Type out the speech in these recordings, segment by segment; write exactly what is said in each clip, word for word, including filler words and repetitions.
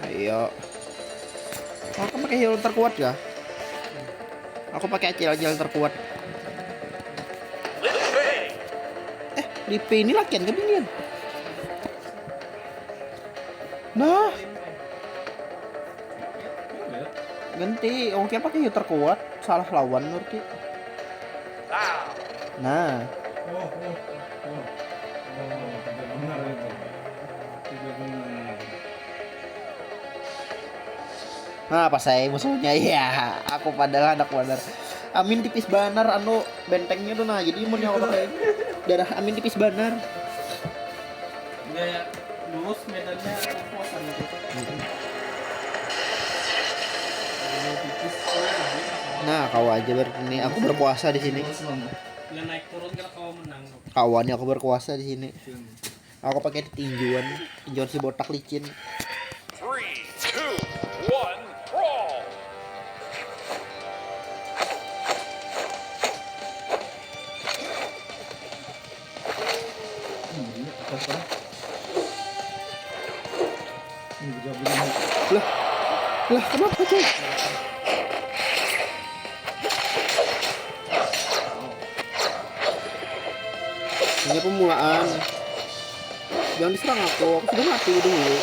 Ayo. Aku pakai hero terkuat ya. Aku pakai acil-acil terkuat. Eh, di P ini lakian ke binian? Nah. Ganti, oke pakai hero terkuat, salah lawan nurti. Nah. Oh, oh, oh, oh, tidak benar itu. Tidak benar. Nah, pas saya musuhnya, ya, aku padahal anak benar. Amin tipis banar, anu, bentengnya tuh, nah, jadi mun yang pakai darah Amin tipis banar. Gaya lurus medannya, kuatan gitu. Kalau tipis, oh, iya. Nah, kau aja berarti ini, aku berkuasa di sini. Lah, naik turun kan kau menang. Kawan, aku berkuasa di sini. Aku pakai tinjuan, tinjuan si botak licin. Three, two, one, brawl. Lah, lah, kenapa tuh? Ini pembukaan. Jangan diserang aku, aku sudah mati dulu.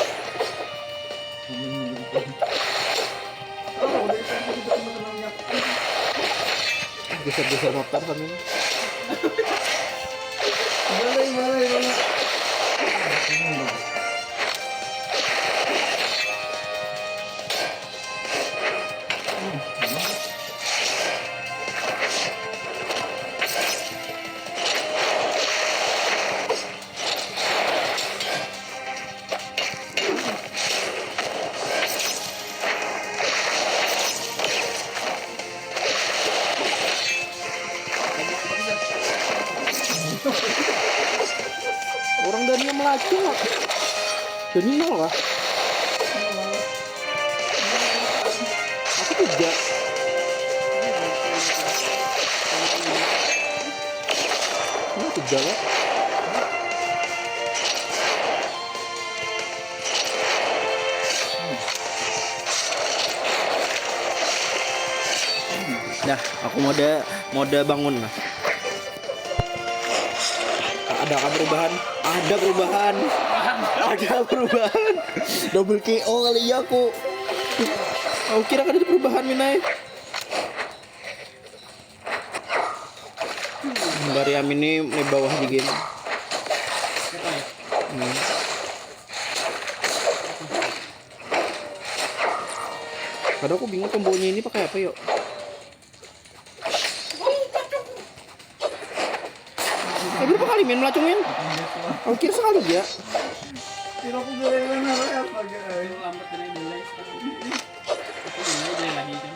Geser-geser motor sambil. Boleh, boleh, boleh. Orang Dania melacung lah. Dania lah. Aku tidak. Ini tidak lah. Dah, aku mode mode bangun lah. Adakah perubahan? Ada perubahan. Ada perubahan. Double K O kali ya aku. Aku kira kan ada perubahan, Minai. Dari Amin ini di bawah di game. Hmm. Padahal aku bingung kombonya ini pakai apa, yuk. Eh, berapa kali main melacungin? Aku kira sekali ya. Kira aku gaya benar ya, sebagai. Lambat kena delay sekarang. Aku delay, delay lagi kan.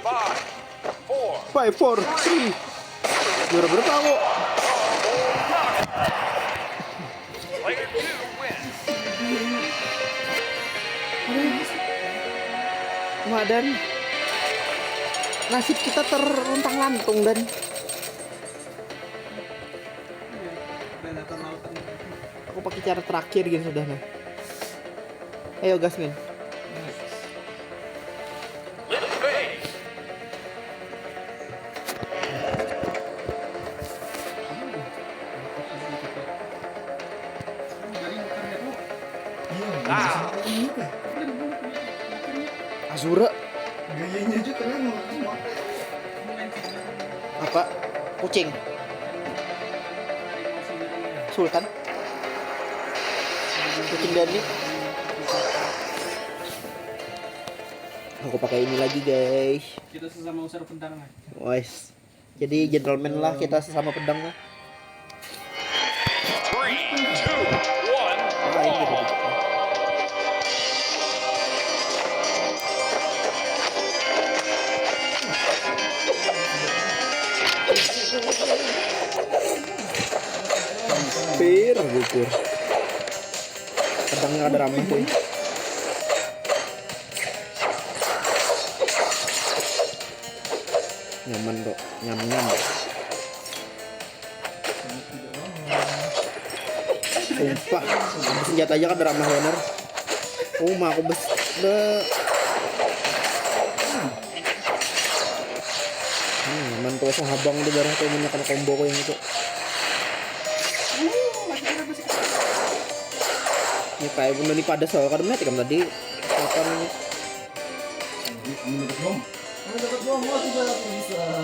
Five, four. Five, four, three. Gara-gara tahu. Player two wins. Aduh. Wah, Dan. Nasib kita terluntang-lantung, Dan. Predator lautan. Aku pakai cara terakhir gitu sudah, nah. Ayo, gas, men. Iya, nah. Azura. Gayanya aja keren, menurutku mah. Apa? Kucing. Sultan. Kucing Dani. Aku pakai ini lagi, guys. Kita sesama user pedang lah. Wes. Jadi gentleman lah kita sesama pedang lah. Three, two, one, fall. Hampir gugur. Pedangnya ada ramah, cuy. Nyaman kok, nyam-nyam. Sumpah, senjata aja kada ramah banar. Oh, mah aku bes de. Hmm, nyaman tuh langsung habang tuh darah tuh, banyak kena combo yang itu. Ya kayak pun tadi pada soal kada melihat ikam tadi. Apa namanya?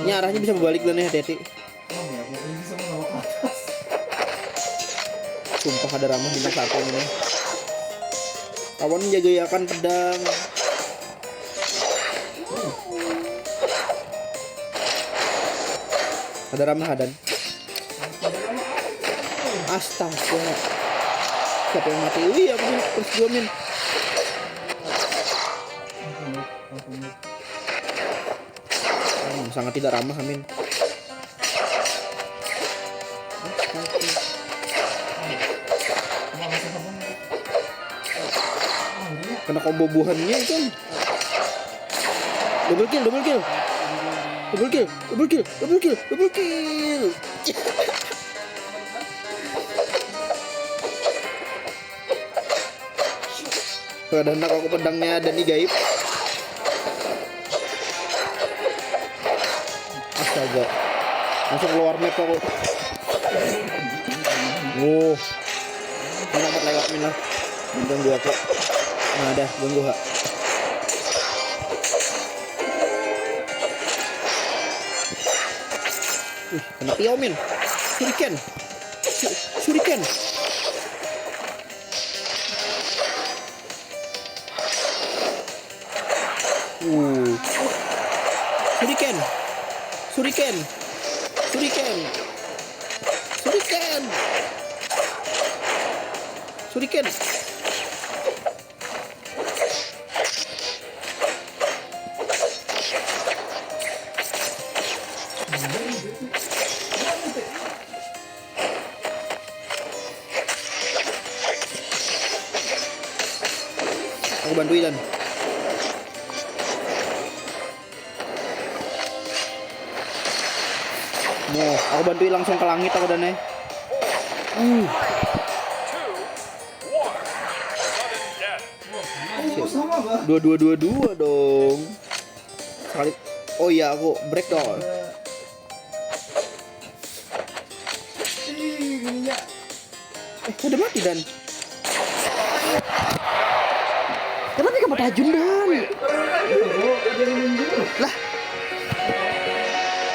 Ini arahnya bisa berbalik dan ya, hati-hati. Sumpah ada ramah bintang satu ini. Kawan menjaga akan pedang. Ada ramah, Hadan. Astaga. Siapa yang mati? Wih, aku terus dua min. Hmm, sangat tidak ramah, Amin. Kena combo buhannya itu. Double kill, double kill. Double kill, double kill, double kill, double kill. Kada hendak aku pedangnya ada nih gaib. Astaga. Langsung keluar map aku. Wow. Ini amat lewat min lah. Ganggu aku. Nah, dah ganggu ha. Wih, kena pio min. Shuriken. Su- Shuriken. Uh. Shuriken. Shuriken. Shuriken. Shuriken. Shuriken. Aku bantu Idan. Nah, aku bantu langsung ke langit aku dan eh. Uh. Dua dua dua dua dong. Sekali. Oh iya, aku break dong. Eh, udah mati dan. Kenapa kamu tajun dan? Lah,